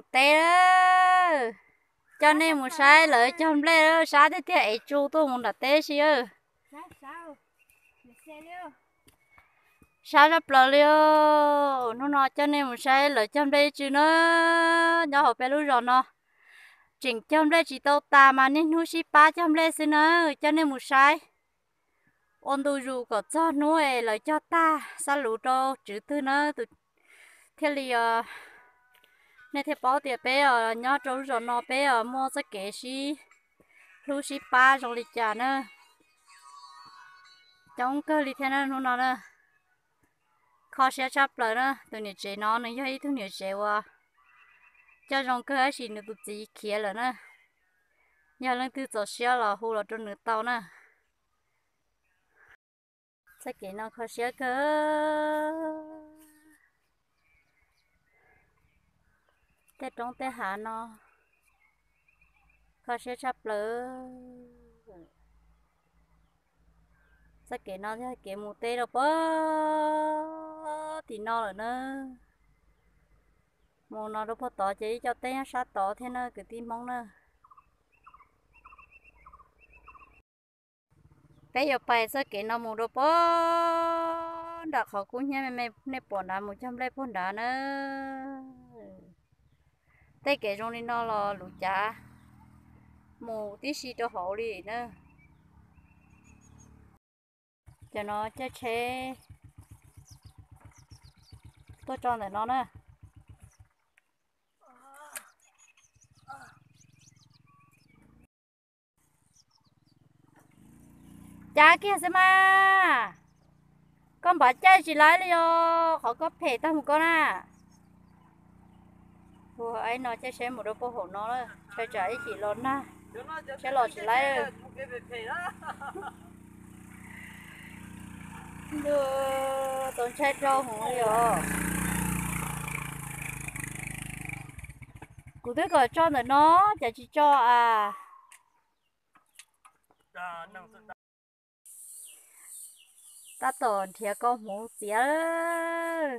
Teb, coj nej mus saib lawv cog nplej, sab tiag tiag es tsu tuaj mus nram teb si. Sab zaj plaws li. Hnub no coj nej mus saib lawv cog nplej ib tsw na, nyob hauv peb lub zos no. Tseem cog nplej tsis tau tas mas niaj hnub sib pab cog nplej xwb na. Coj nej mus saib ua ntu zus kom txog hnub es lawv cog tag xa lus rau tswv twg na, tus thiaj li, nej thiaj paub tias peb os nyob rau lub zos no peb os muaj txoj kev sib hlub sib pab zoo li cas na. Coob kawg li thiab na hnub no na. Kho siab tshaj plaws na, tus niam tsev no nws yog ib tug niam tsev uas coj zoo kawg tab sis nws tus txiv khiav lawm na. Yog leej twg txaus siab los hu los rau nws tau na. Txoj kev no kho siab kawg. Tej roob tej hav no kho siab tshaj plaws. Txoj kev no yog kev mus teb rau puag tim no lawm na. Mus no rau puag tod ces ib co teb nyob sab tod thiab na kwv tij Hmoob na. Peb yuav pais txoj kev no mus rau puag nram qhov kub hnyiab me me nej pom nrad mus cog nplej puag nrad na. Tej kev zoo li no los luv cav mus tib si rau hauv li na. Cov no caij tsheb tuaj tso ntawm no na. Cav kiag xwb mas, koj npav caij tsis laib li os, qhov koj phem tag mus koj na. Ua no caij tsheb mus rau puag hauv no, ntshai tsam ib chim los nag, tsheb los tsis laib. Ntuj, txaus ntshai rau hwv li os. Kuv twb kom tso ntawm no, cas tsis tso as. Tab tom nrhiav koj hmuv txiav.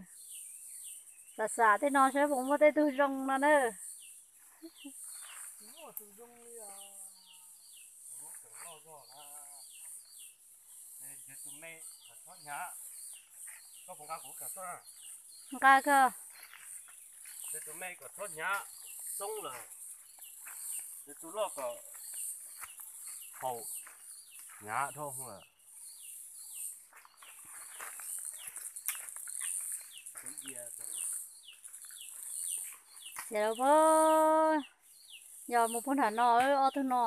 Xam xam tej no saib puas muaj tej tug zoo no na. Nqa koj. Tus me kom txhob hnyav xoob lawm, tus loj kom haum hnyav dhau lawm. Ces yog mus puag nram no, ob tug no.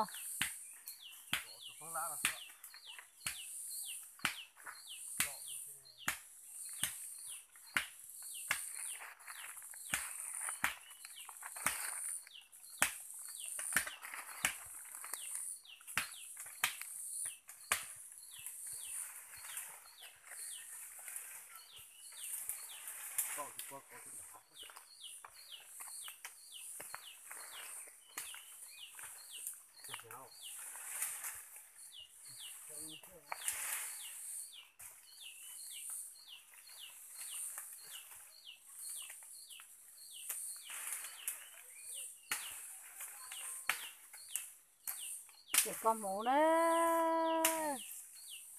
Txiav koj hmuv na.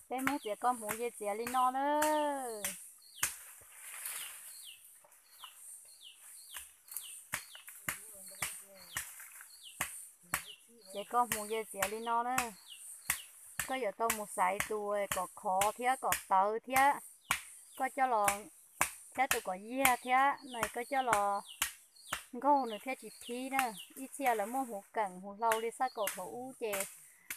Peb Hmoob txiav koj hmuv ces txiav li no na. Ces koj hmuv ces txiav li no na. Koj yuav tau mus xaiv tus kom khov thiab kom tawv thiab. Koj coj los, thiab tus kom yiag thiab no koj coj los nkaug nws thiaj tsis phib na. Ib txhia lawv muaj hmuv keem hmuv hlau li xaj kaum thaum ub ces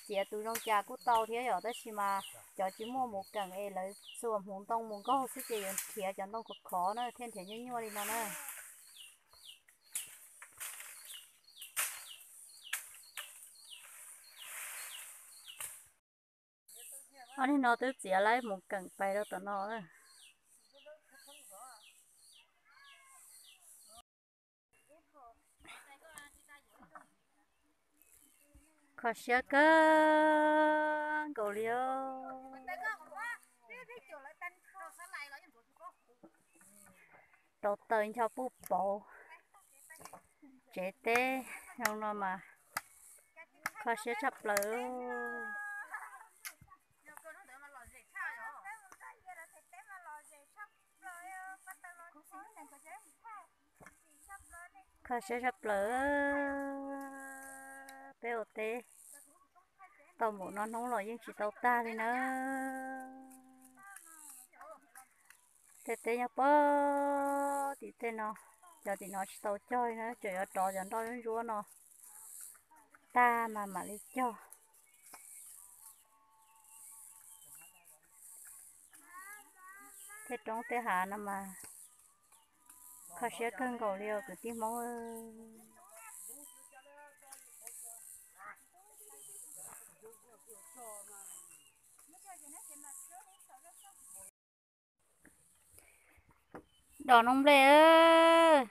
txiav tus zoo cas kuj tau thiab yom, tab sis mas cov tsis muaj hmuv keem es lawv xuas hmuv ntoo mus nkaug xwb ces yuav nrhiav cov ntoo khov khov na thiaj nrhiav nyuaj nyuaj li no na. Ob niag no twb txiav laib mus keem pais rau tom no. Kho siab kawg nkaus li os. Rau taws ncho puj pauv. Tsev teb zoo no mas kho siab tshaj plaws. Kho siab tshaj plaws. Peb ua teb tau npaum no hnub los yeej tsis tau tag li na. Tej teb nyob pem tim tej no, cov tim no tsis tau cog li na, tseem yuav rov cov nroj ntsuab no tag mas mam li cog. Tej roob tej hav no mas kho siab kawg nkaus li os kwv tij Hmoob. Dos noob nplej,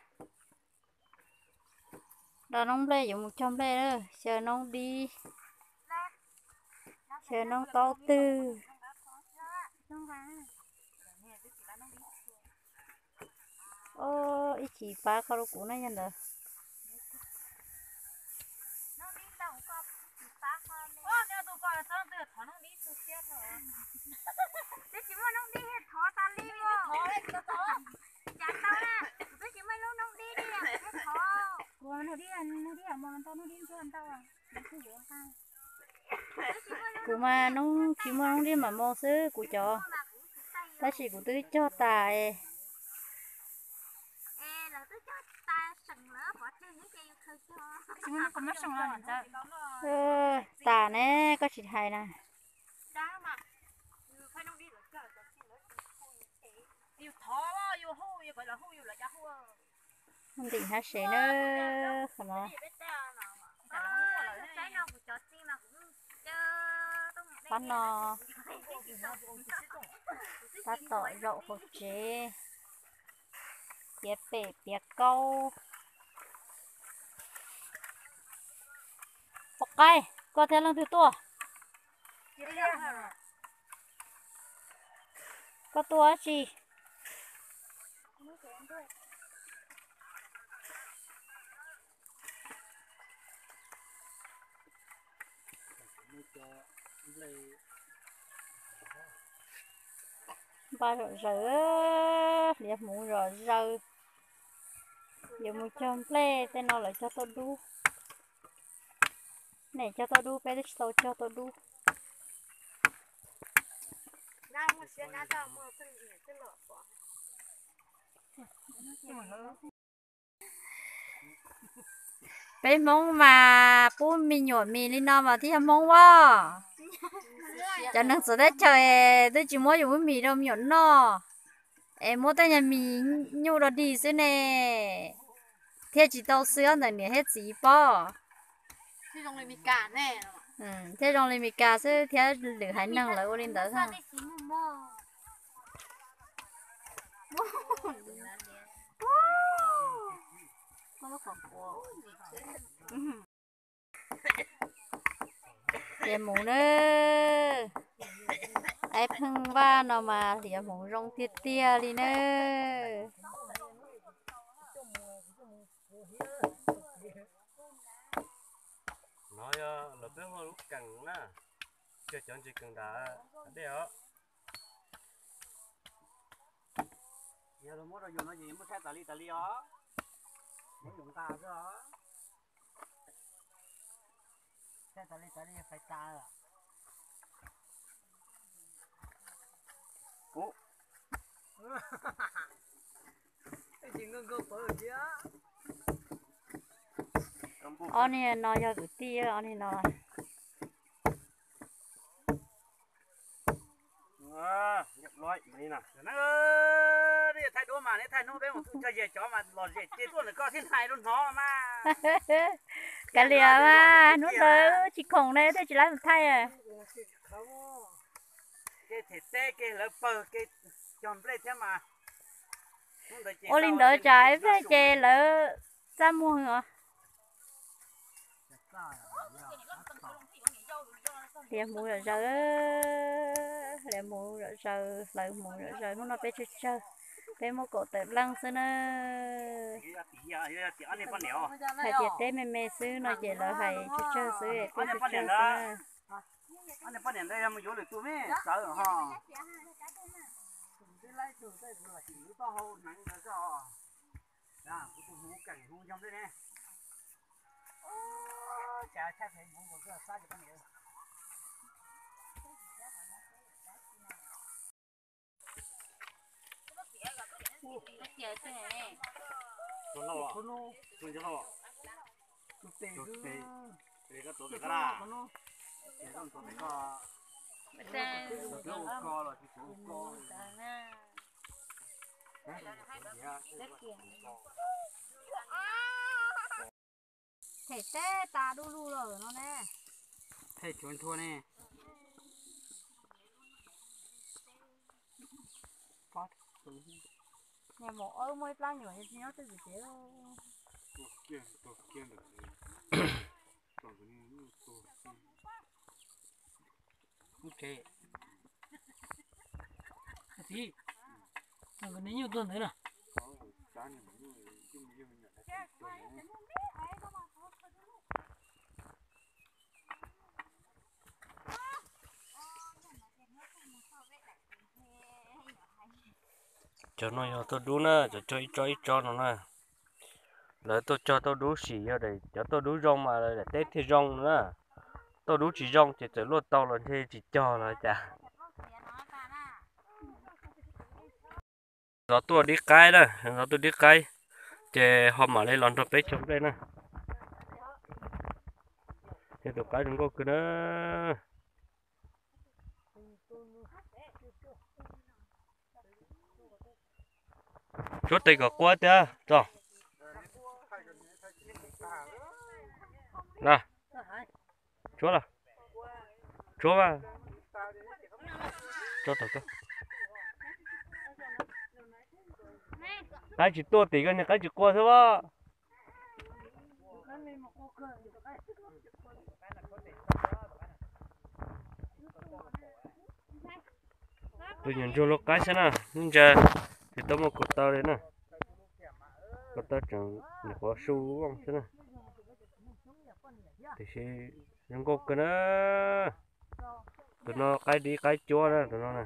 dos noob nplej yuav mus cog nplej, xyaw noob dib, xyaw noob taub twg. Ib chim pab kho rau kuv na yog ntawd. Kuv mas noob tsis muaj noob dib mam mus xwb kuv cov, tab sis kuv twb cog tas. Tas ne, koj tsis hais na. Ntim hnab sev na, qhov no. Qab no tab tom zaum hauv tsev, piav pem piav kaub. Pom qaib, koj thiab leej twg tuaj? Koj tuaj dab tsi? Npaj zom zaws, hliav hmuv zom zaws. Yuav mus cog nplej, tej no lawv cog tauj dub. Nej cog tauj dub, peb twb tsis tau cog tauj dub. Peb Hmoob mas pub me nyuam mis li no mas thiaj yog Hmoob as. Cov neeg txawv teb chaws twb tsis muab yus lub mis rau me nyuam noj, es muab tej nyuag mis nyuj rau dig xwb ne, thiaj tsis tau xwb ntawm niam thiab txiv pob. Thiaj zoo li Mes Kas xwb thiab lwm haiv neeg lawv ua li ntawd. Hliav hmuv na, aib pheej vaj no mas hliav hmuv zoo tiag tiag li na. No yog lawv peb hu lub kees na, cog cov ntses kees nram dej os. Yog lawv muab rau yus no ces yus muab saib tas li tas li os. Muab yus nqa xwb os. Saib tas li tas li fais tas. Ob niag no yog kwv tij, ob niag no. Thaij duab mas neb thaij hnub peb mus cog yeg cov mas lom zem ces tuaj ntawm koj thiab hais rau hnov mas. Kav liam mas hnub ntawd tsis khoom ne thiaj tsis laib mus thaij. Kev them teb, kev hlawv pawg, kev cog nplej thiab mas. Ua li ntawd tsam ib pliag ces lawv txaj muag os. Hliav hmuv zom zaws, hliav hmuv zom zaws, hlawv hmuv zom zaws, hnub no peb tsawg tsawg. Peb muab kaum tawm leej xwb na. Hais tias teb me me xwb no ces lawv hais tsawg tsawg xwb, peb tsawg tsawg xwb na. Them teb tas du lug lawm no ne. Them tshuav nthua ne. Niag maum ab muaj ib plab nyuam tsis nyob twj ywm tsev. Txiv, nws nyuj tuag ntawd na. Cov no yog tuaj dub na, cov cog ib tsob ib tsob no na. Lawv tuaj cog tauj dub sim, yog cov tauj dub zoo mas daim teb thiaj zoo no na. Tauj dub tsis zoo ces txawm luaj tau los ntshe tsis cog los cas. Zov tuaj dib qaib na, zov tuaj dib qaib, ces ho mam li los nrog peb cog nplej na. Yog tus qaib zoo nkauj kawg na. Tshuab tes kom quaj tiag tso. Na, tshuab, tshuab, tso tau. Qaib tsis tuaj tim koj niag qaib tsis quaj xwb as. Tus nyuam ntsuag lub qaib xwb na, ib ntsa tsis tau muaj kaus taw li na. Kaus taw tseem nyuam qhuav su vooj xwb na. Tiam sis zoo nkauj kawg na. Tus no qaib dib qaib cuab na, tus no na.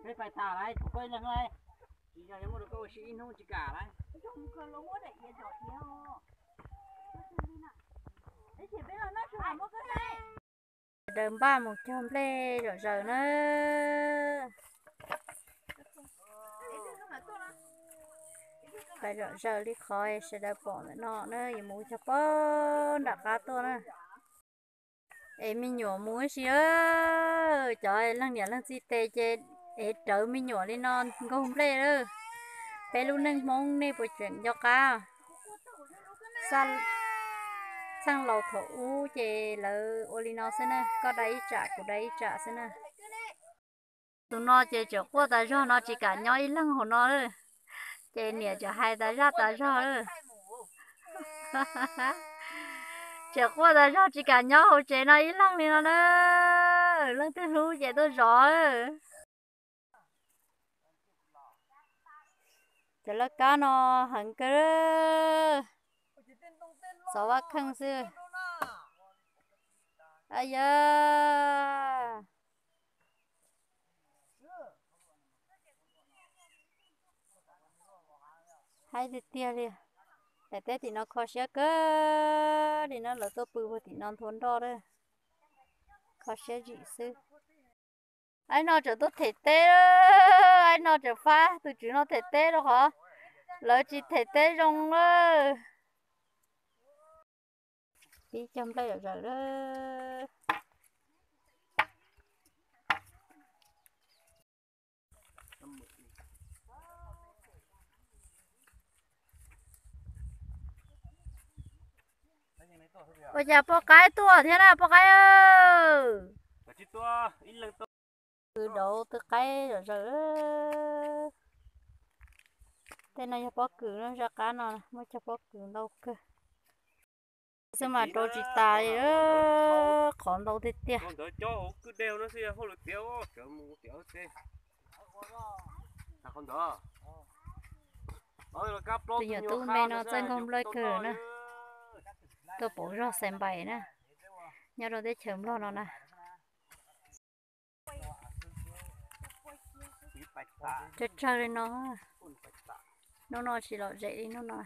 Peb pais tas lawm, kuv peb leeg lawm. Tsis yog muaj rau koj ua si ib hnub tsis kam lawm. Sawv daws npaj mus cog nplej zom zaws na. Pais zom zaws li qhov sawv daws pom ntawm no na, yuav mus cog pem nram qab tuaj na. Es me nyuam mus ib si, cov leej niam leej txiv tes ces es rawv me nyuam li no nkaug nplej lawm. Peb lub neej Hmoob nej puas tseem nco qab? Txheej laus thaum ub ces lawv ua li no xwb na, koj dai ib tsam kuv dai ib tsam xwb na. Tus no ces tseem quaj tas zog no tsis kam nyob ib leeg hauv no lawm. Ces niam tseem hais tas zaj tas zog lawm. Tseem quaj tas zog tsis kam nyob hauv tsev no ib leeg li no na. Leej twg hlub ces tuaj zov. Cov laj kab no heev kawg, xov vaj kheej xwb. Yog haib tiag tiag li. Daim teb tim no kho siab kawg li no, lawv tuaj pw puag tim no nthua nroj lawm. Kho siab zim xwb. Aib no tseem tuaj them teb, aib no tseem fab tus tswv no them teb rau qhov lawv tsis them teb zoo lawm. Pib cog nplej zom zaws lawm. Ua cas poj qaib tuaj thiab na poj qaib? Kws dauv twb qaib zom zaws. Tej no yog pob kws na, zaj qab no muaj cov pob kws ntau kawg. Xwb mas rau tsis tas li, qhov ntau tiag tiag. Tus nyuam tub me no txawj nkaug nplej kawg na, tuaj pauv zog xais npais na, nyob rau teb chaws Nplog no na. Tsawg tsawg li no, hnub no tsis lom zem li hnub no.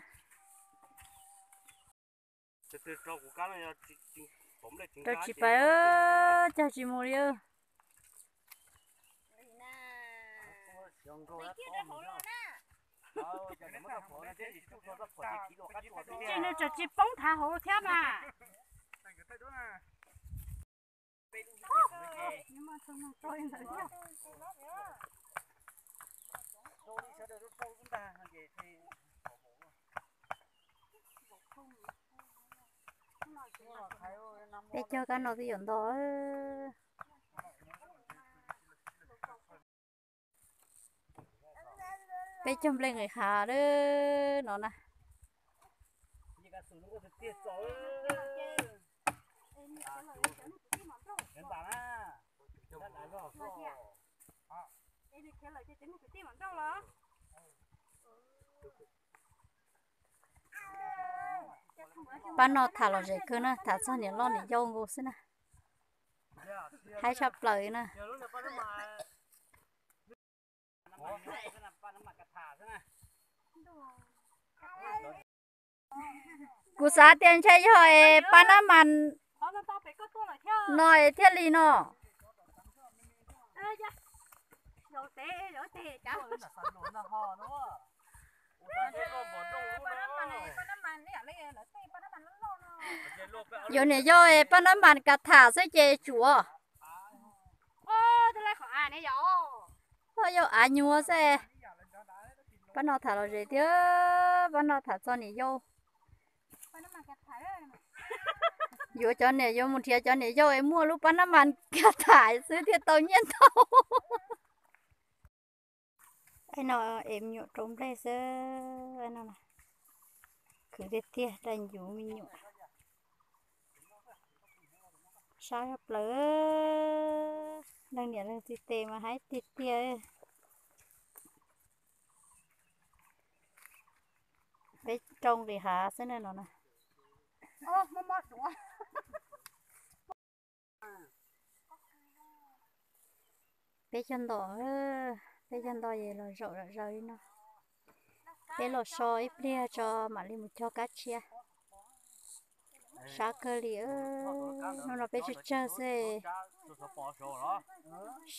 Rau tsis pais, cog tsis mus li. Tsis, nws tseem tsis poob thav hauv thiab mas. Peb cog kab no twb yuav nto. Peb cog nplej nqis hav lawm no na. Pab no tham lom zem kawg na, tham txog niam loj niam yau nkaus xwb na. Haib tshaj plaws na. Kuv xav tias ntshe yog es pab nab mas no es thiaj li no. Yuav niam yau es pab nab mas kav tham xwb ces tsuav. Yog av nyuag xwb. Pab no tham lom zem thiab, pab no tham txog niam yau. Yuav cov niam, yuav mus nrhiav cov niam yau es muaj lub pab nab mas kav tham xwb thiaj tau nyiaj ntau. No es me nyuam rau nplej xwb no. Khwv tiag tiag, daj ncuv me nyuam. Sab tshaj plaws, leej niam leej txiv tes mas haib tiag tiag. Peb rau nqis hav xwb na no na. Peb cog nto, peb cog nto es los zaum zom zaws li no. Peb los so ib pliag tso mam li mus cog kab tshiab. Sab kawg li, hnub no peb tsawg tsawg xwb.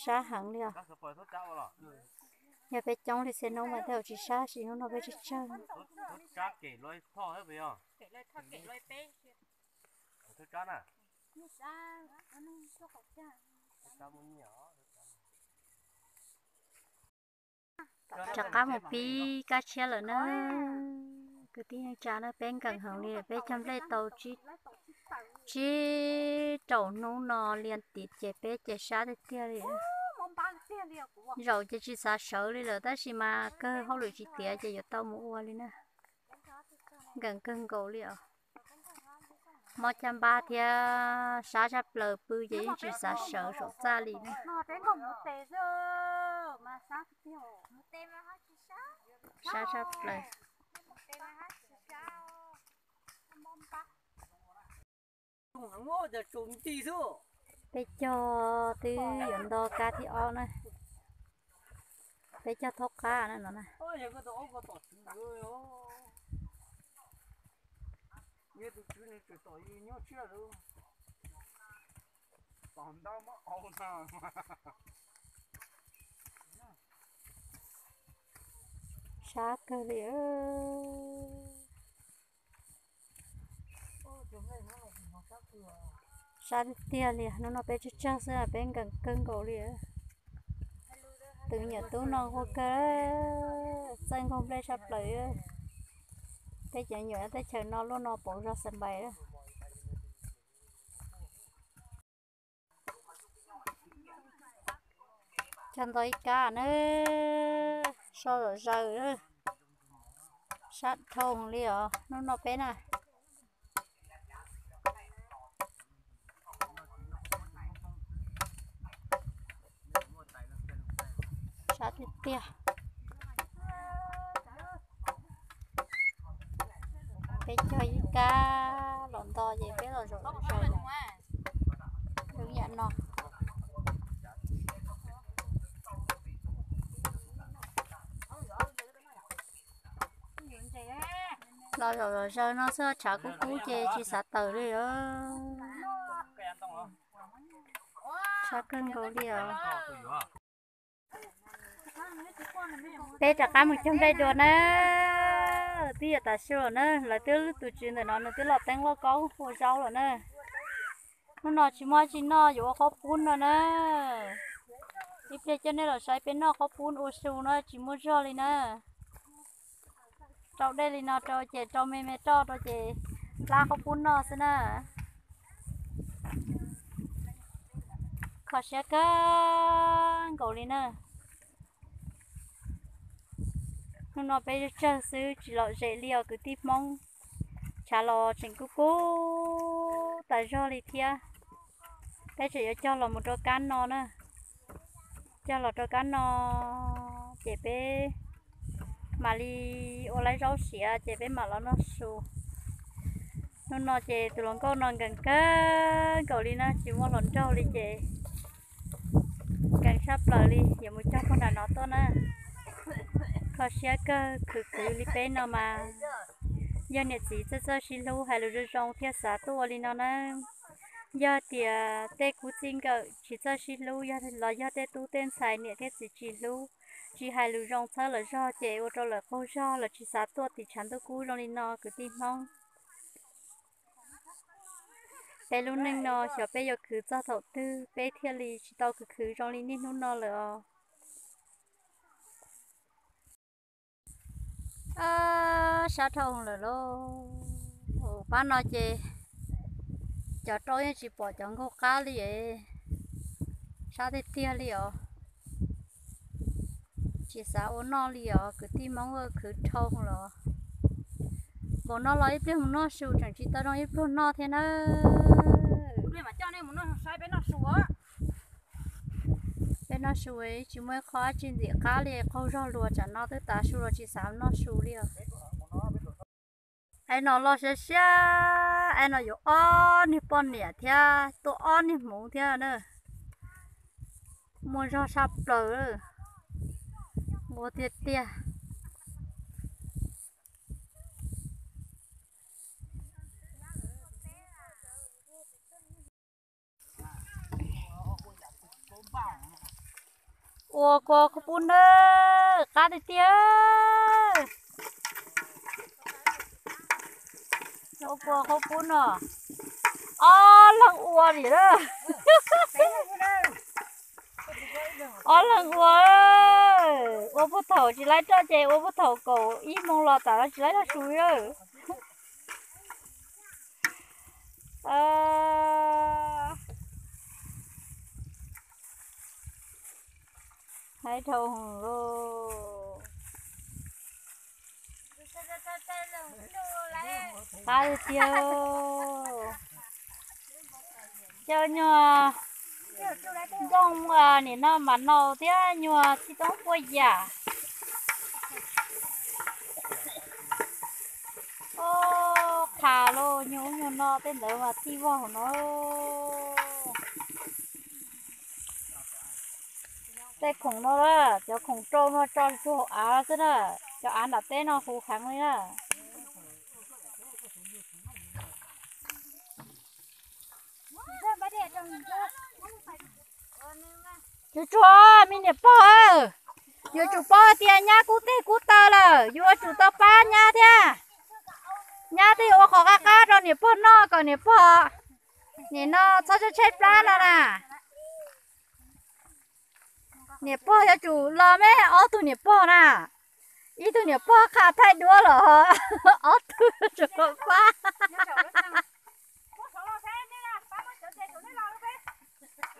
Sab heev li os. Yog peb coob li xwb hnub mas tej zaum tsis sab, tab sis hnub no peb tsawg tsawg. Rov qab mus pib kab tshiab lawm na. Kwv tij neej tsa na, peb nkees heev li, peb cog nplej tau tsib rau hnub no li thiab ces peb ces sab tiag tiag li. Zaum ces tsis xav sawv li lawm tab sis mas kawg hauj lwm tsis tiav ces yuav tau mus ua li na. Nkees kawg nkaus li os. Mob caj npab thiab sab tshaj plaws, pw ces yeej tsis xav sawv saum txaj li na. Sab tshaj plaws. Peb cog twb yuav nto kab thib ob na. Peb cog thaub qab na no na. Sab kawg li. Sab tiag tiag li, hnub no peb tsawg tsawg xwb, peb nkees kawg nkaus li. Tus nyuam tub no qua kawg, txawj nkaug nplej tshaj plaws. Peb cov nyuam teb chaws no luaj no pauv zog xas npais. Cog nto ib kab na, so zom zaws, sab dhau li os hnub no peb na. Sab tiag tiag. Peb cog ib kab los nto ces peb los zaum zaws zoo yam no. Los zaum zom zaws no xwb, tshav kub kub ces tsis xav tawm li. Sab kawg nkaus li os. Peb rov qab mus cog nplej dua na. Twb yuav tav su lawm na, lawv twb, tus tswv ntawm no nws twb los teeb lauj kaub ua zaub lawm na. Hnub no tsis muaj dab tsi noj, yuav ua qhaub poob no na. Ib pliag coj nej los saib peb noj qhaub poob ua su na, tsis muaj zog li na. Rau dej li no rau ces rau me me roj rau ces plab qhaub poob noj xwb na. Kho siab kawg nkaus li na. Hnub no peb tsawg xwb tsis lom zem li os kwv tij Hmoob. Tshav los tseem kub kub tas zog li thiab. Peb tseem yuav cog los mus rau kab no na. Cog los rau kab no ces peb mam li ua laib zaub siav ces peb mam los noj su. Hnub no ces tus hluas nkauj no nkees kawg nkaus li na, tsis muaj hluas nraug li ces nkees sab plaws li, yuav mus cog puag nram no tuaj na. Kho siab kawg, khwv khwv li peb no mas yog niam txiv txawj txawj sib hlub hais lus zoo zoo thiaj xav tuaj ua li no na. Yog tias tej kub txij nkawm tsis txawj sib hlub los yog tej tub tej ntxhais niam thiab txiv tsis hlub, tsis hais lus zoo txhawb lawv zog ces ua rau lawv qaug zog, lawv tsis xav tuaj tim tshav ntuj kub zoo li no kwv tij Hmoob. Peb lub neej no xyov peb yuav khwv txog thaum twg peb thiaj li tsis tau khwv khwv zoo li niaj hnub no lawm os. Sab dhau lawm lauj. Pab no ces cov rau yeej tsis pom cov nkaug qab li. Sab tiag tiag li os. Tsis xav ua noj li os kwv tij Hmoob, khwv dhau los. Npaum no los ib pliag mus noj su tseem tsis tau zoo ib pluag noj thiab na. Peb noj su tsis muaj ib qho dab tsi ntxim qab li, qaug zog luag tsam no twb tav su los tsis xav noj su li os. Ai no loj siab siab, ai no yuav ob niag poj niam thiab tuaj ob niag hmuv thiab na. Muaj zog sab plaws, nquag tiag tiag. Ua kua qhaub poob na, qab tiag tiag. Ua kua qhaub poob no, ob leeg ua li na. Ob leeg ua, ua puag thaum tsis laib roj ces ua puag thaum kaum ib moos los tas tsis laib roj su. Haib dhau lauj. Qab tiag tiag. Cov nyuag nplooj nim no mas nau thiab nyuag txij toob puaj yam. Qha lauj, nyuag ub nyuag no tej ntawd mas txij vog hauv no. Tej khoom no, cov khoom rau no tso tsuag hauv av xwb na. Cov av nram teb no huv heev li na. Tsuag tsuag, me niam pog, yuav tsum paub tias nyab kub teg kub taw lawm, yuav tsum tau pab nyab thiab. Nyab twb yuav ua qhov qab qab rau niam pog noj kom niam pog, nim no txhob tshaib tshaib plab no na. Niam pog yuav tsum los me ob tug niam pog na. Ib tug niam pog qha thaij duab los ho, ob tug tsum pab.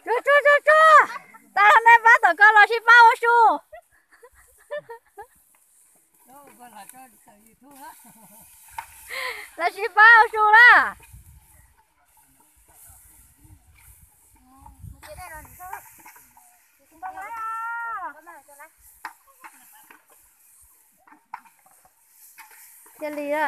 Tsuag tsuag tsuag tsuag. Tag nej pab tom ko los sib pab ua su. Los sib pab ua su na. Cia li a.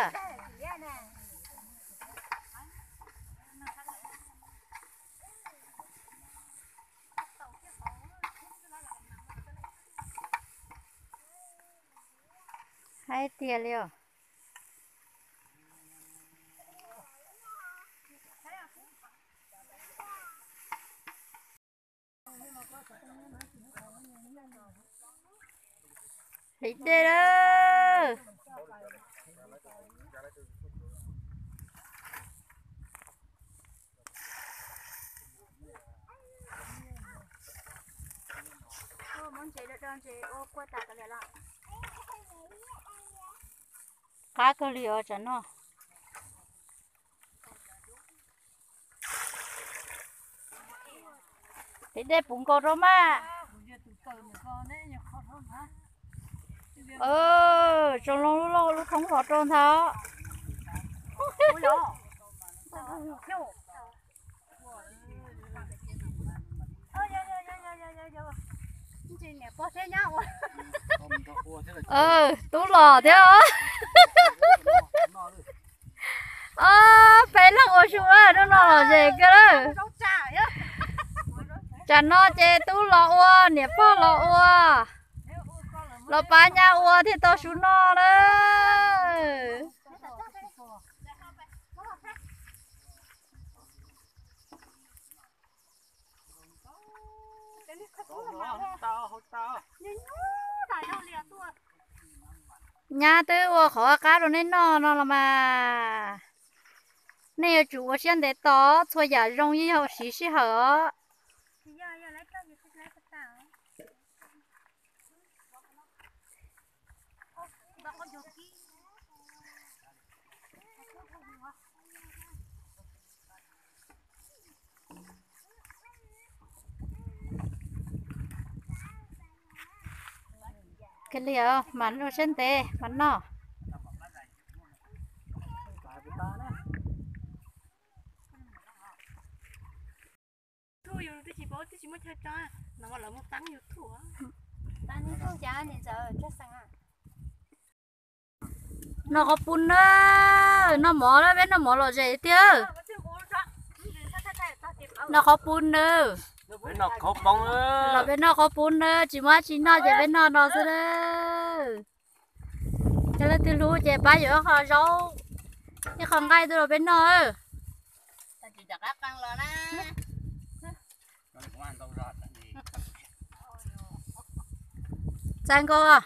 Hais tiag li os. Hliv dej lawm. Qab kawg li os tsam no. Hliv dej puv nkaus rau mas. Tsoom loo lub lauj lub thoob los rau ntag. Tub los thiab os. Ob peb leeg ua su hnub no lom zem kawg lawm. Tsam no ces tub los ua, niam pog los ua, los pab nyab ua thiaj tau su noj lawm. Nyab twb ua qhov qab rau nej noj no los mas, nej yuav tsum ua siab ntev tos, txhua yam zoo yeej yog siv sij hawm os. Kiag li os, mas ua siab ntev mas noj. Noj qhov pub nawb, noj mov lawm, peb noj mov lom zem tiag. Noj qhov pub nawb. Los peb noj qhov pub nawb, tsis muaj dab tsi noj ces peb noj no xwb nawb. Cov leej twg hlub ces pab yuav ib qho zaub, ib qho nqaij tuaj rau peb noj. Txais nkaus.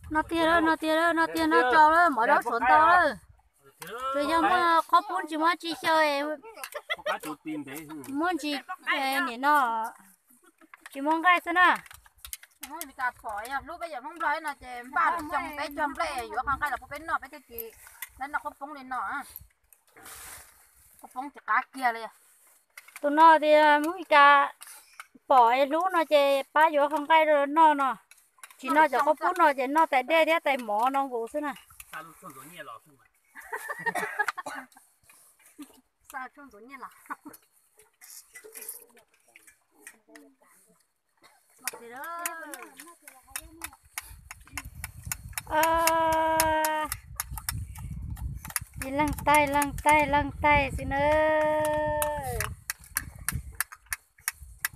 Noj tiag lawm, noj tiag lawm, noj tiag noj tsau lawm, mov zaub tshuav ntau lawm. Tsuas yog muaj qhob pub tsis muaj tsi xyaw, muab ntsis nim no tsis muaj nqaij xwb na. Hlub peb yawm Hmoob Nplog no ces npaj xyoo peb cog nplej yuav qhov nqaij los pub peb noj, peb thiaj tsis noj qhob poob li no. Qhob poob tsis qab kiag li. Tus no tias Hmoob Meskas pom es hlub no ces pab yuav qhov nqaij rau noj no. Tsis noj cov qhob pub no ces noj tais dej thiab tais mov no nkaus xwb na. Ib leeg taig leeg taig leeg taig xwb na.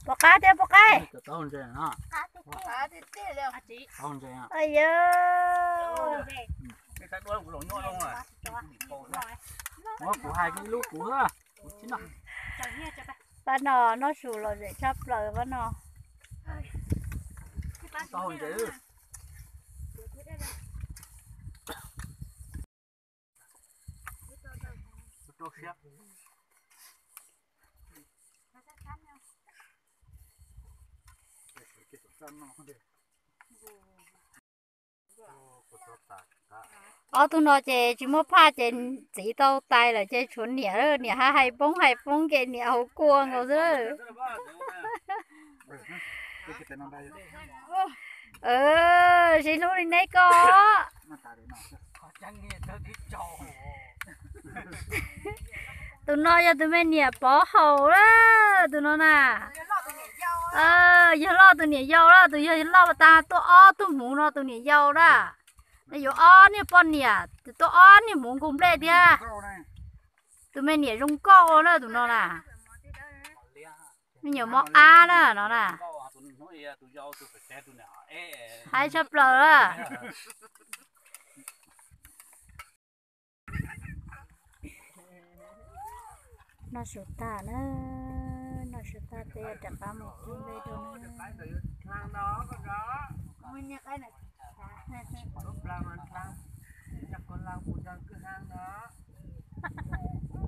Puas qab thiab puas qab? Yog. Kuv hais lub kuv. Pab no noj su lom zem tshaj plaws pab no. Ob tug no ces tsis muaj phaj ces txiv tau tais lawm ces tshuav niam, niam hais hais poob hais poob ces niam hauv kua nkaus xwb. Sib hlub li neb koj. Tus no yog tus me niam pov haum la, tus no na. Yog loj tus niam yau la, tus yog loj tag tuaj ob tug hmuv no tus niam yau la. Nws yuav ob niag poj niam, tuaj ob niag hmuv nkaus nplej thiab. Tus me niam zoo nkauj na tus no na. Me nyuam mos ab na no na. Haib tshaj plaws la. Noj su tag na, noj su tag peb rov qab mus cog nplej rau na.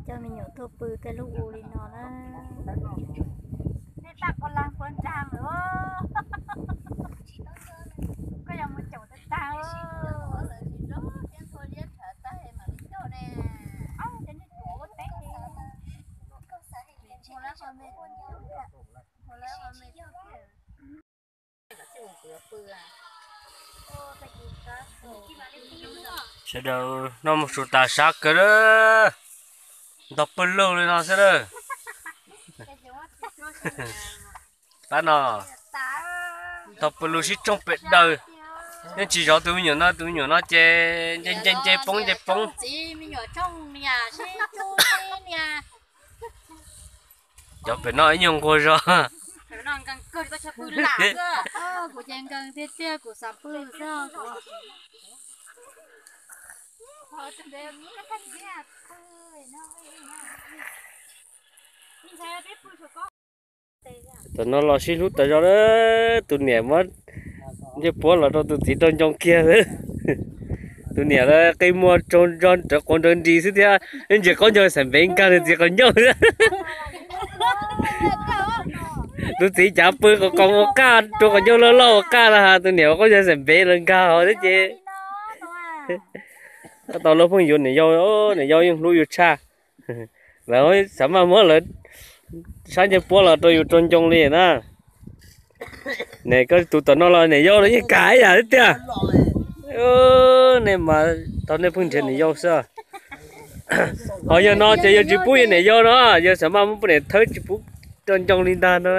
Coj me nyuam tuaj pw tej lub ua li no na. Sawv daws noj mus su tas sab kawg lawm, ntog pawg lug li no xwb lawm. Pab no ntog pawg lug sib tshooj pem daws, yeej tsis zov tus me nyuam no, tus me nyuam no ces nce nce nce poob nce poob. Cov pem no ib nyuag nquag zog. Tam no los sib hlub tas zog, tus niam muab ncej puab los rau tus txiv rau ncoo kiag. Tus niam qi muag tsaug zog rawv quav nrawv nris xwb thiab, ntsis qaub ncaug xaim npev nkag nws txiv qhov ncauj. Tus txiv cav pw qos qos ua qaj rau qhov ncauj loj loj ua qaj na, tus niam ua qaub ncaug xaim npev lawv nkag hauv thiab ces. Tau lawv pheej yuav niam yau, niam yau yeej hlub yus tshaj. Lawv xav maj muab lawv sab ncej puab los rau yus rau ncoo li na. Ne koj tus tom no los niam yau los yeej kam ib yam thiab tiag. Nej mas tau nej pheej nrhiav niam yau xwb. Ho yawg no ces yawg tsis pub yawg niam yau no, yawg xav maj muab poj niam thawb tsis pub rau ncoo li ntag no.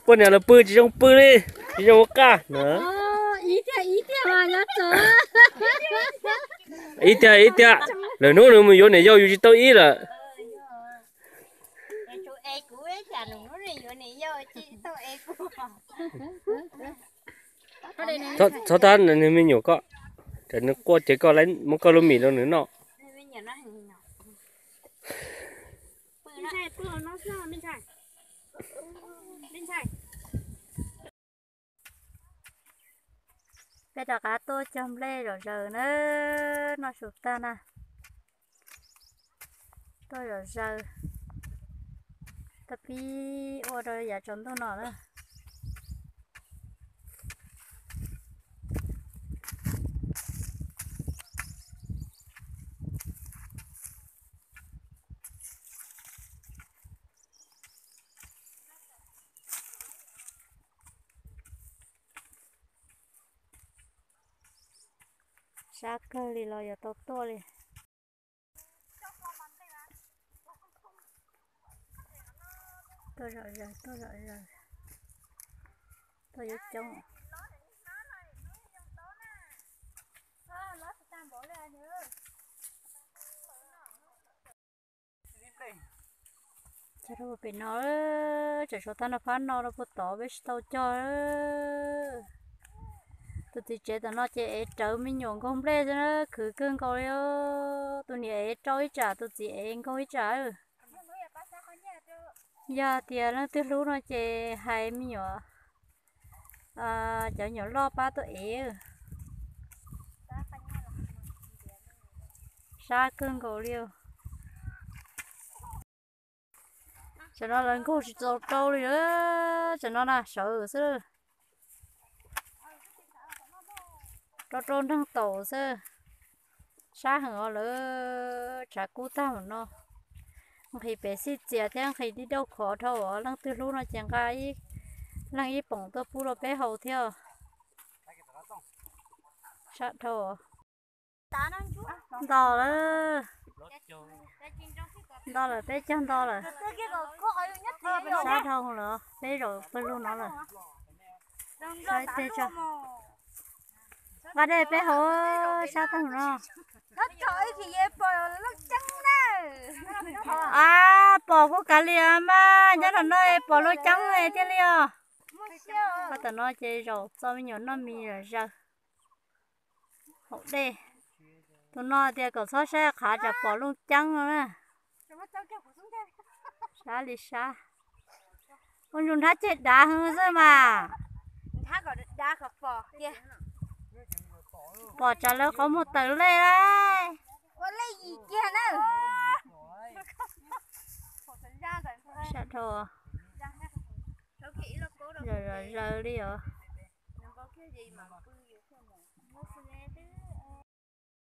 Poj niam los pw tsis zoo pw li, tsis zoo ua qaj no. Ib tiag ib tiag, lwm hnub nws mus yuav niam yau yus tsis tau ib lawm. Txhob thab nws me nyuam koj, nws quaj ces koj muab koj lub mis rau nws noj. Peb rov qab tuaj cog nplej zom zaws na, noj su tag na. Tuaj zom zaws, tuaj pib ua rau yav tsaus ntuj no na. Sab kawg li los yuav tau tuaj li. Tuaj zom zaws, tuaj zom zaws, tuaj yuav coob. Cog rau pem no, tseem tshuav tag nrho phab no rau puag tod peb tsis tau cog. Tus txiv tsev tom no ces ev rawv me nyuam nkaug nplej xwb na, khwv kawg nkaus li. Tus niam ev rau ib tsam, tus txiv ev nkaug ib tsam. Yog tias leej twg hlub no ces hais me nyuam cov nyuam loj pab tuaj ev. Sab kawg nkaus li. Tam no lawv nkaug tsis tau rau li, tam no na sawv xwb. Rau rau nreeg taum xwb. Sab heev os lawv, tshav kub tag no. Nqhis pem xij txias thiab nqhis dib dauj khov dhau os, leej twg hlub no ces nqa ib leeg ib poom tuaj pub rau peb haus thiab. Sab dhau. Nto lawm, nto lawm, peb caug nto lawm. Sab dhau lawm, peb zaum pawg lug no lawm. Sab teg tso. Nqa dej peb haus, sab tag no. A, pom kuj kav liam mas, nyob rau no pom lub ceeb thiaj li os. Qhov tom no ces zaum txo me nyuam noj mis zaws haus dej. Tus no tias kom txhob saib qhav tsam pom lub ceeb no na. Sab li sab. Ua ntsuas nrhab ceg dav heev xwb mas. Pom tsam lawv qhov muag tawm lej lawm. Sab dhau. Zom zaws li os.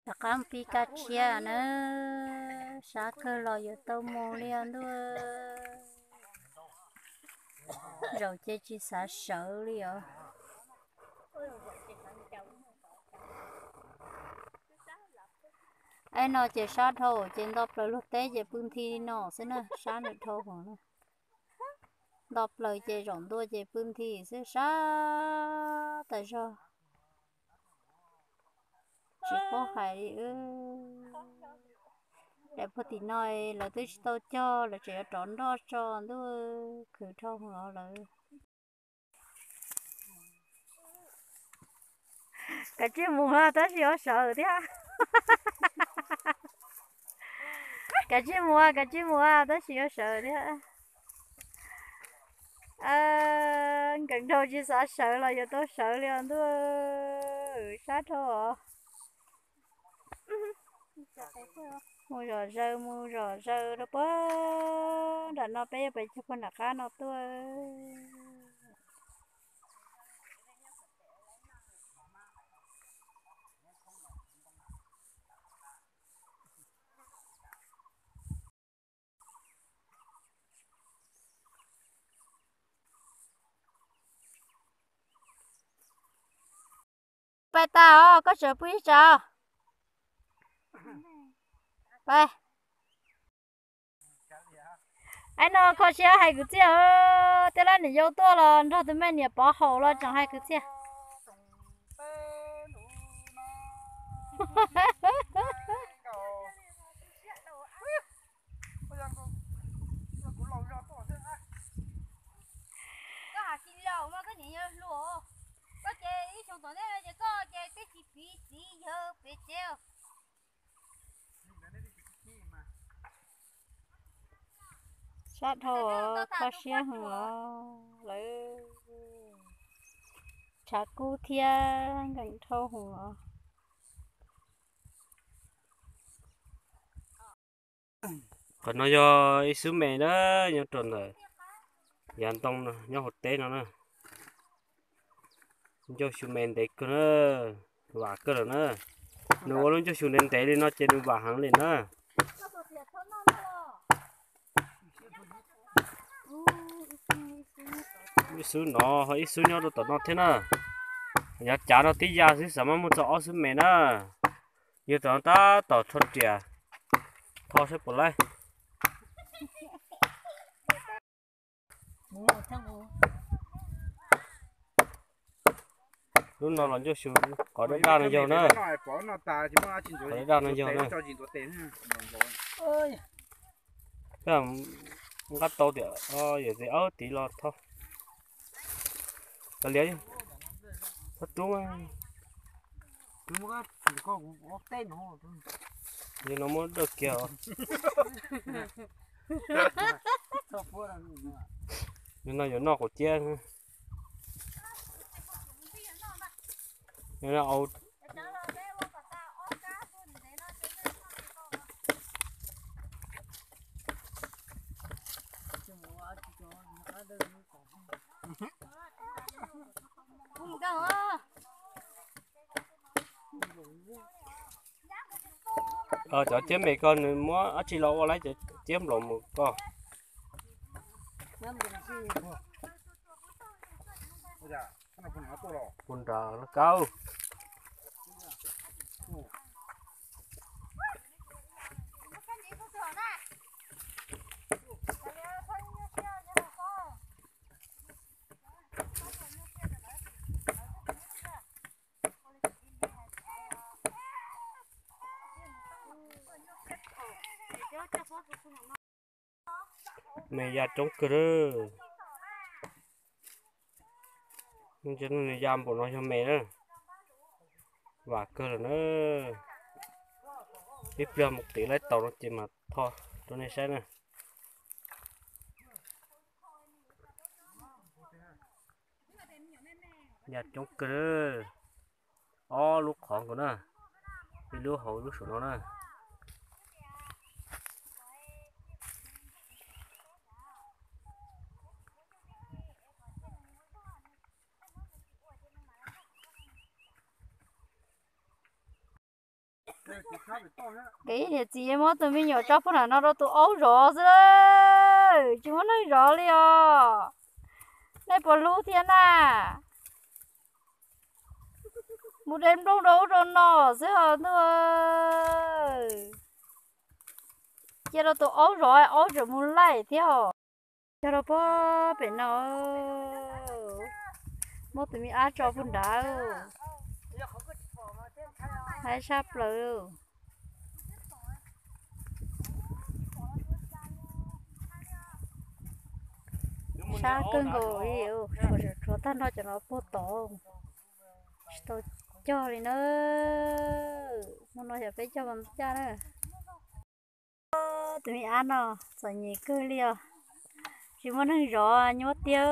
Rov qab pib kaj tshiab na, sab kawg los yuav tau mus li os ntuj. Zaum ces tsis xav sawv li os. Aib no ces sab dhau ces nto plaws luag teb ces pw nthi no xwb na, sab ntawm dhau hov na. Nto plaws ces zaum ntua ces pw nthi xwb, sab tas zog. Tsis paub hais li. Daim puag tim no lawv twb tsis tau cog, lawv tseem yuav rov nroj tso ntuj, khwv dhau hov lawm. Kav tsij mus tab sis yuav sawv thiab. Kav tsij mus, kav tsij mus tab sis yuav sawv thiab. Nkees dhau tsis xav sawv los yuav tau sawv li os ntuj, sab dhau os. Mus zom zaws mus zom zaws rau puag nram no, peb yuav pais cog puag nram qab no tuaj. Pais tas os, koj tseem pw ib tsam. Pais. Aib no kho siab hais kwv txhiaj, tej lab niam yau tuaj los nrog tus me niam pov haum los tseem hais kwv txhiaj. Koj hais tsis laus mas koj niam yau hluas, koj ces ib xyoo tom ntej no ces koj ces twb tsis piv txiv yawg pem tsev. Sab dhau, kho siab heev os lawv. Tshav kub thiab nkees dhau heev os. Qhov no yog ib xub me na, nyob rau ntawm yav ntoo no, nyob hauv teb no na. Ncauj xyu me ntev kawg na, vam kawg lawm na. Nws ua lub ncauj xyu ntev ntev li no ces nws vam heev li na. Ib xub no ho ib xub nyob rau tom no thiab na. Yav cav no tib yam xwb, xav mas muaj txog ob xub me na. Yog tom no tab tom rho riam, tho saib puas laib. Lub no los ncauj xyu, qhov daj daj no yog na. Qhov daj daj no yog na. Nqaj tau tiam yawm txiv ab tiv los tho. Kav liam, txhob rub. Yog no muab dawj kiag os. Yog no yuav noj quav ciab. Yog no au. Cov ciab me ko nws muab dab tsi los ua lawm, cov ciab nplaum mus ko. Puag nram laj kab. Me ya coob kawg lawm. Nws ya npaum no yog me na. Vam kawg lawm na. Ib pliag mus qiv laib taus no ces mam tho rau nej saib na. Ya coob kawg. Ob lub qhov nkaus na, ib lub hauv lub saum no na. Kev niam txiv muab tus me nyuam tso puag nram no rau tus aub zov xwb, tsis muab neeg zov li os. Nej puas hlub thiab na? Mus de nplooj rau ub rau no xwb os ntuj. Cia rau tus aub zov, aub tseem mus laij thiab os. Cog rau puag pem no, muab tus me ab tso puag nrad, haib sab plaws. Sab kawg nkaus li, tshuav tag nrho cov no puag tod, tsis tau cog li na. Hmo no yog peb cog mas caj na. Tus me ab no txom nyem kawg li os, tsis muaj neeg zov nyuaj tiag.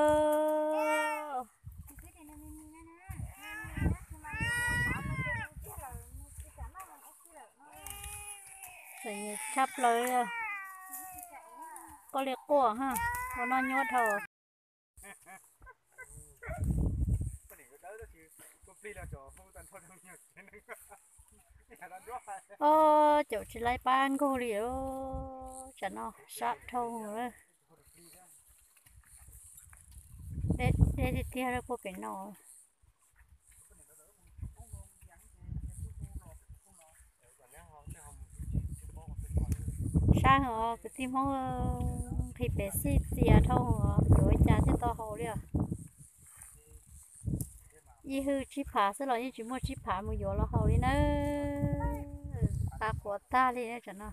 Txom nyem tshaj plaws li, quaj li quaj, ua noj nyuaj dhau. Os, caum tsis laib pab nkaug li, tsam no sab dhau lawm. Deb tiag tiag puag pem no. Sab heev os kwv tij Hmoob, nqhis pem xij txias dhau, yuav ua cas thiaj tau haus li os. Ib hwj tsib phav xwb los yeej tsis muaj tsib phav mus yuav los haus li na. Qab quav tag li tsam no.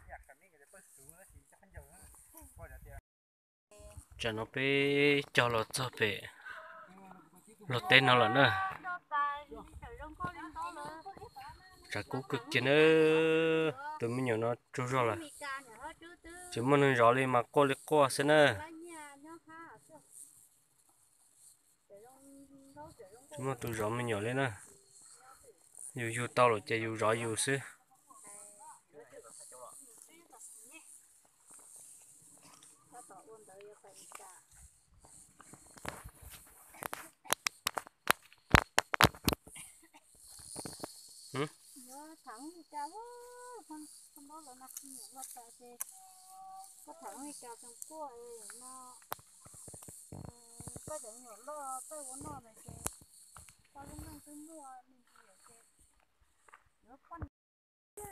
Tsam no peb cog los txog pem luag teb no lawm na. Tshav kub kawg kiag na. Tus me nyuam no tsaug zog lawm, tsis muaj neeg zov li mas quaj li quaj xwb na. Tsis muaj tus zov me nyuam li na. Yus yug tau lawm ces yus zov yus xwb.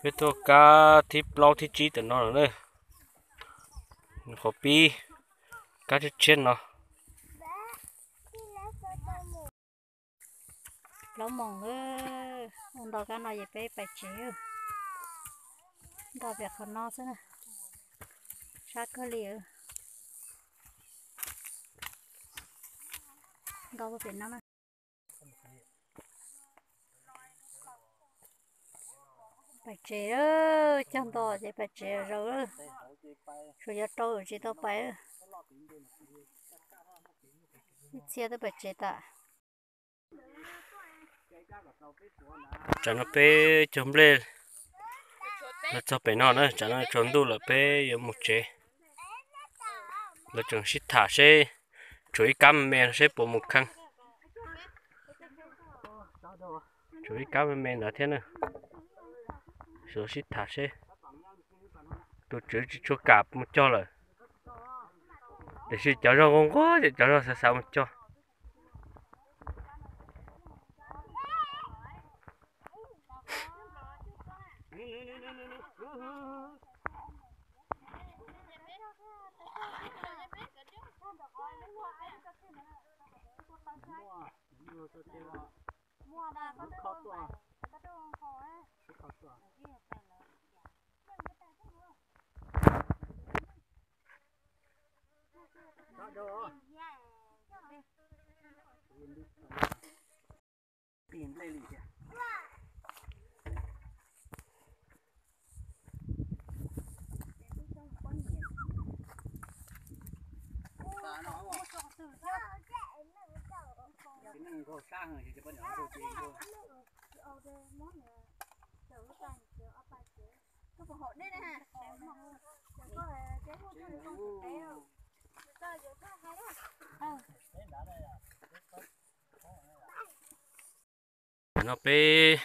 Peb tuaj kab thib plaub thib tsib tam no lawm na. Qhov pib kab tshiab tshiab no. Plaub moos, ua nto kab no ces peb pais tsev. Nto pem qhov no xwb na, sab kawg li. Nto pem no na. Pais tsev, cog nto ces pais tsev zaws. Tsuas yuav rau tsis tau pais. Ib txhia twb pais tsev tas. Tsam no peb cog nplej los txog pem no na, tsam no tsaus ntuj lawm peb yuav mus tsev. Lawv tseem sib tham seb tshuav ib kab me me no seb puas mus kheej. Tshuav ib kab me me ntawd thiab na. Sawv sib tham seb Tus tswv tsis tshua kam mus cog lawm, tiam sis cov zog nquag nquag ces cov zog xav xav mus cog. No peb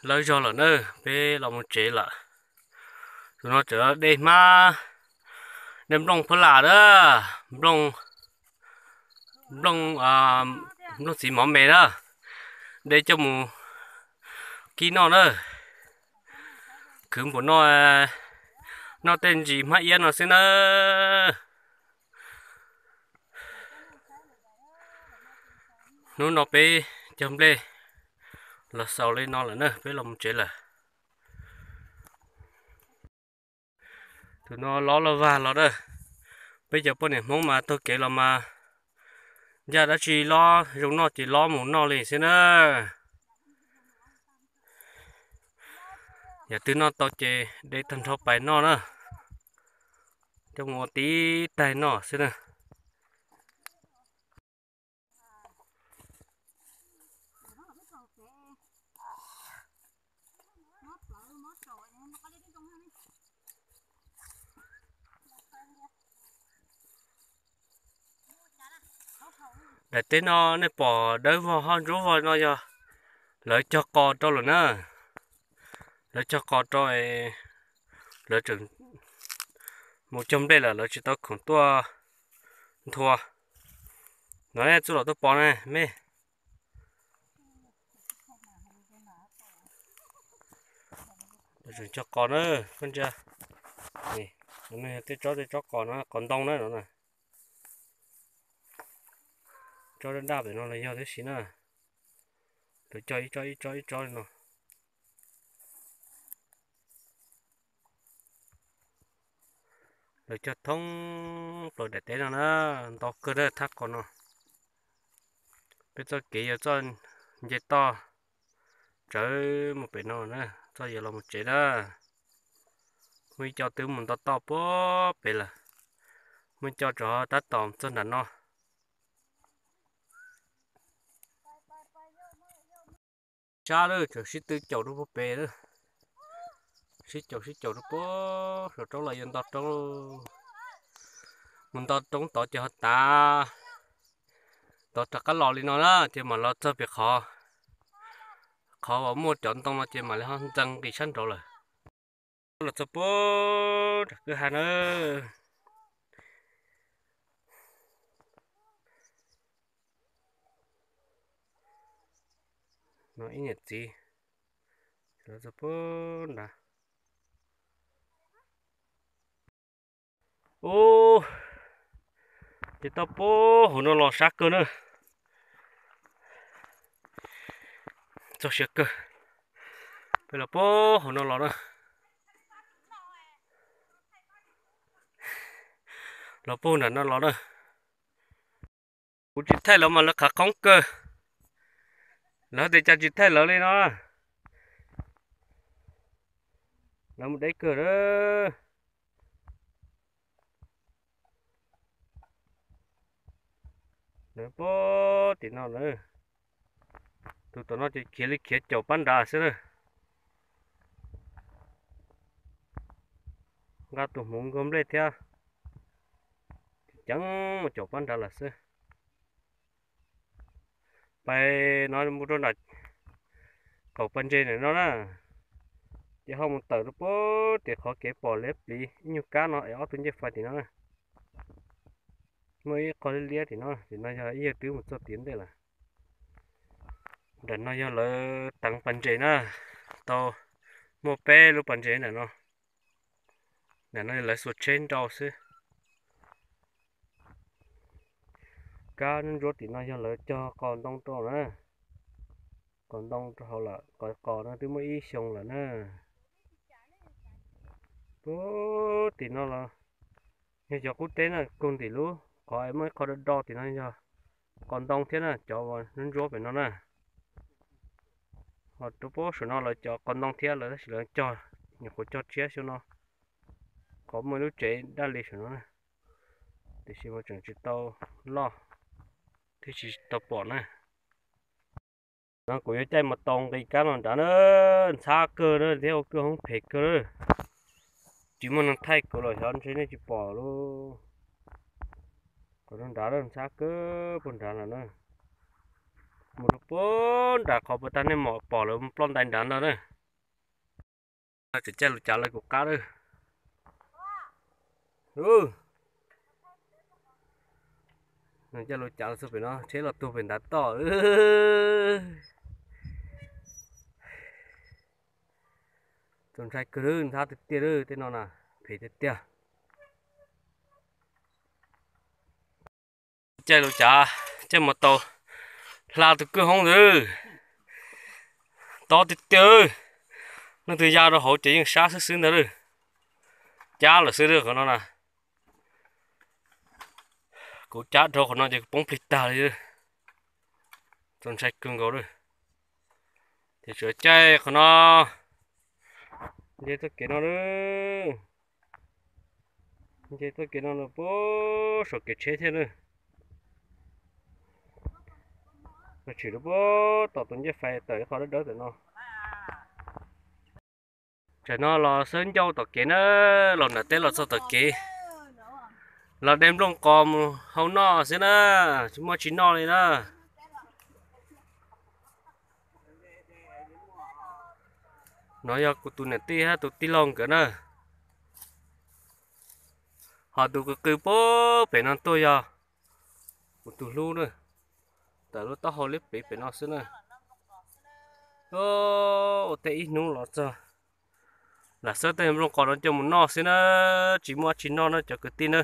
lawb zog lawm na, peb los mus tsev lawm. Tus no tseem dej hmab, dej nplooj phab las na, nplooj, nplooj, nplooj txiv mov me na, dej coj mus kib noj na. Khwv npaum no, noj tej ntsis hmab iab no xwb na. Hnub no peb cog nplej los xaus li no lawm na, peb los mus tsev lawm. Tus no lob loj vag los na, peb cov poj niam Hmoob mas taug kev los mas ncaj dab tsi lob zoo noj ces lob mus noj li xwb na. Yog twg noj tau ces de tag nrho pais noj na, coj mus ua tib taig noj xwb na. Daim teb no nej pom dawb vog ho ntsuab vog no yog lawv cog qos rau lawm na. Lawv cog qos rau, lawv tseem mus cog nplej lawm, lawv tsis tau khoom tuaj nthua. No nej txuj lom tuaj pov ne me. Lawv tseem cog qos na, koj ntsia. Tej tsob, tej tsob qos no, qos ntoo na no na. Tsob daj daj pem no los yog tib si na. Lawv cog ib tsob ib tsob ib tsob li no. Lawv cog thoob plaws daim teb no na, ntau kawg na thaj qos no. Peb txoj kev yog txoj nce toj tsawv mus pem no na, txoj yuav los mus tsev na. Muaj ib co twb mus nto toj puag pem lawm, muaj ib co rov tab tom txog nram no. Sab lawm tseem sib tw caum rau puag pem, sib caum sib caum rau puag saum roob los yuav nto roob. Mus nto roob tod ces ho tav tod rov qab los li no na, ces mam los txog pem qhov, qhov uas muaj cov ntoo no ces mam li ho ntxees nqis sab nraud lawm. Los txog puag nram kwj ha na. No ib niam txiv los txog puag nrad. Ub, ces tau puag hauv no los sab kawg na. Txog siav kawg, peb los puag hauv no los na. Los puag nram no los na. Kuv tsis thaij lawv mas lawv qhav qoob kawg. Lawv tias cas tsis thaij lawv li no. Lawv mus deb kawg na. Lawv puag tim no na. Tus tom no ces khiav li khiav caum pab nrad xwb na. Nqa tus hmuv nkaug nplej thiab, ceev mus caum pab nrad lawm xwb. Pais no mus rau nram qaum pas ntses ntawm no na. Ces ho mus tawm rau puag tim qhov kev pom liab pliv ib nyuag kab no es ob tug ncej fais tim no na. Muaj ib qho liab liab tim no, tim no yog ib yawg twb mus txog tim ntej lawm. Nram no yog lawv teev pas ntses na, tau muaj peb lub pas ntses nram no. Nram no yog lawv xuas tsheb nrau xwb. Kab ntsuab tim no yog lawv cog qos ntoo rau na. Qos ntoo rau hauv lawm, qos qos no twb muaj ib xyoo lawm na. Puag tim no los yog cov qub teb na, kug ntim lub qhov es muaj ib qho do do tim no yog qos ntoo thiab na, cov uas ntsuab pem no na. Ho rau puag saum no lawv cov qos ntoo thiab lawv tab sis lawv cog, nyuam qhuav cog tshiab xyoo no, qhov muaj lub tsev daj li saum no na. Tiam sis mas tseem tsis tau loj thiab tsis tau pom na. No kuv yuav caij mus tau nqis kab no nrad na, ntxhab kawg na thiab ua kwj hoob phem kawg na. Tsis muaj neeg thaij kuv los xyov ntshe nej tsis pom lauj. Qhov no nrad ntxhab kawg puag nrad lawm na. Mus rau puag nram qhov puag ta nej mam pom lawv ploj ntais nrad ntag na. Tseem caij lub cav lawv kuv qab lawm. Caij lub cav los txog pem no tsheb los tuag pem nrad toj. Txaus ntshai kawg, ntxhab tiag tiag tej no na, phem tiag tiag. Caij lub cav, caij mus tau hla tus kwj hoob ntawd, tob tiag tiag. Leej twg ya rau hauv ces yeej sab xwb xwb ntag lawm. Cab lawm xwb qhov no na. Kuv cab dhau qhov no ces kuv poob plig tag li. Txaus ntshai kawg nkaus lawm. Ces tsuas caij qhov no, nce txoj kev no lawm. Nce txoj kev no lawm puag saum kev tsheb thiab na. Tshwm rau puag tom tus ncej fais tawm ib qho dawb dawb tawm no. Tsam no los xawb ncauj tom kev na, los nram teb los txog tom kev, los de nplooj qos mus hau noj xwb na, tsis muaj tsis noj li na. No yog kuv tus niam tij hab tus tij laug nkawd na. Ho tus qw qw puag pem no tuaj yog kuv tus hlub na, tawm lub taub hau liab pliv pem no xwb na. Ua tej ib hnub los txog, lam xawb tej nplooj qos no coj mus noj xwb na, tsis muaj dab tsi noj na cov kwv tij na.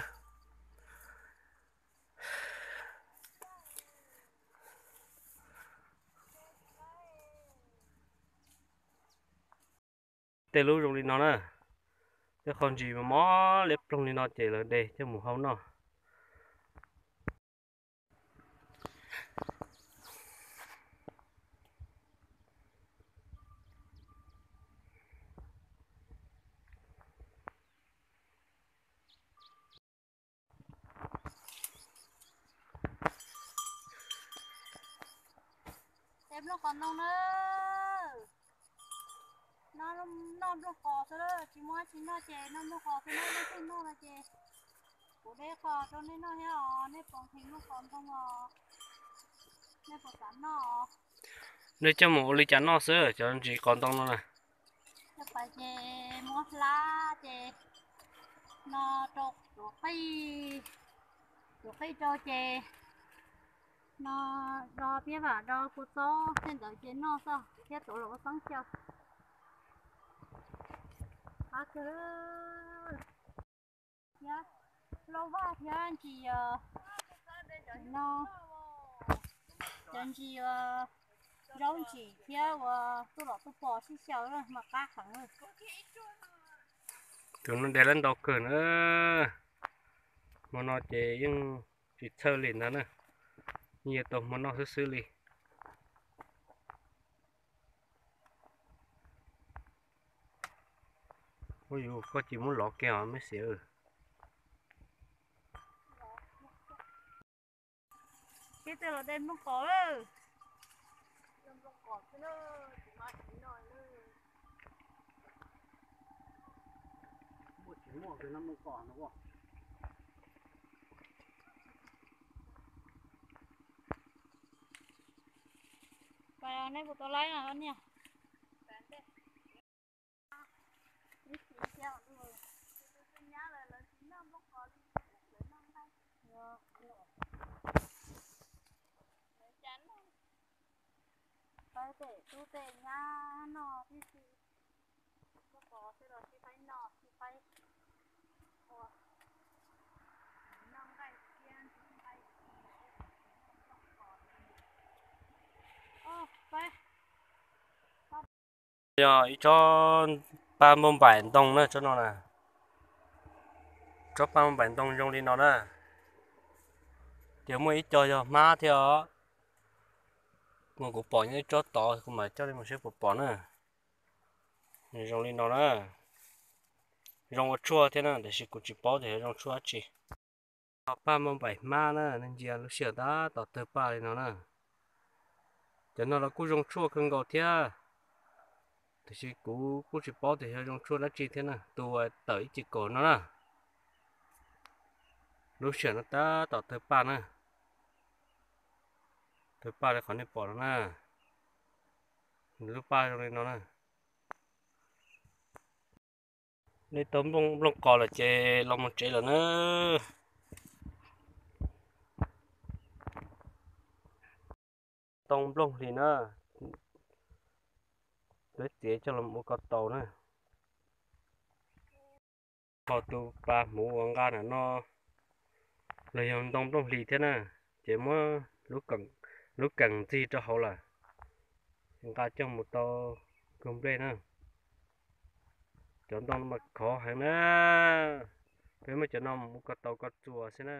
Tej lub zoo li no na, tej qho ntsis mos mos liab ploog li no ces lawv de coj mus hau noj. Tej nplooj qos ntoo na, noj nplooj qos xwb, tsis muaj dab tsi noj ces noj nplooj qos xwb na, leej twg noj no ces kuv de qos rau nej noj thiab os, nej puas nqhis nplooj qos ntoo os, nej puas xav noj? Nej coj mus ua li cas noj xwb cov ntsis qos ntoo no na? Coj pais ces muab hlab ces no rau tuav qij, tuav qij rau ces no do piab vam do kua txob tej ntawd ces noj xwb thiab tuav los ua xeeb xyaw. Qab kawg thiab, hlauj vaj thiab ntsis no, cov ntsis zaub ntsim thiab uas tuaj lom tuaj pom sib xyaw mas qab heev. Tus no de lab ntau kawg na, hmo no ces yeej tsis txhawj li ntag na, yeej yuav tau hmo noj xwb xwb li. Ua yus koj cia muab lov kiag os me xiv. Peb twb los de nplooj qos lawm. Pais nej puas tau laib no niam? Tej tub tej nyab noj tib si, tub pov tej los tsis faib noj tsis faib ua, noj nqaij kiab nqaij ci, noj pov. Yog ib tsob paj npauj npaim ntoo na, tsob no na. Tsob paj npauj npaim ntoo zoo li no na. Ces muaj ib co yog hmab thiab os. Mas kuv pom nyob ib tsob tod, kuv mam coj nej mus saib puas pom na. Nws zoo li no na. Zoo ua tshuaj thiab na, tiam sis kuv tsis paub tias yog zoo tshuaj dab tsi. Paj npauj npaim hmab na, nej ntsia lub sij hawm tab tom tawg paj li no na. Cov no los kuj zoo tshuaj kawg nkaus thiab, tiam sis kuv kuj tsis paub tias yog zoo tshuaj dab tsi thiab na. Tus tawm ib ce kaum no na. Lub sij hawm no tab tom tawg paj na. Tawg paj li qhov nej pom no na. Nws lub paj zoo li no na. Nej tau nplooj qos lawm ces los mus tsev lawm na. Ntoo nplooj hlis na, lawv txiav coj los ua ko taus na. Ho tus pas hmuv uas nqa ntawm no los yog ntoo nplooj hlis thiab na, ces muab lub keem ntxig rau hauv lawm, nqa coj mus tau kawg nplej na. Cov ntoo no mas khov heev na, peb muab cov no mus ua ko taus ko txuas xwb na.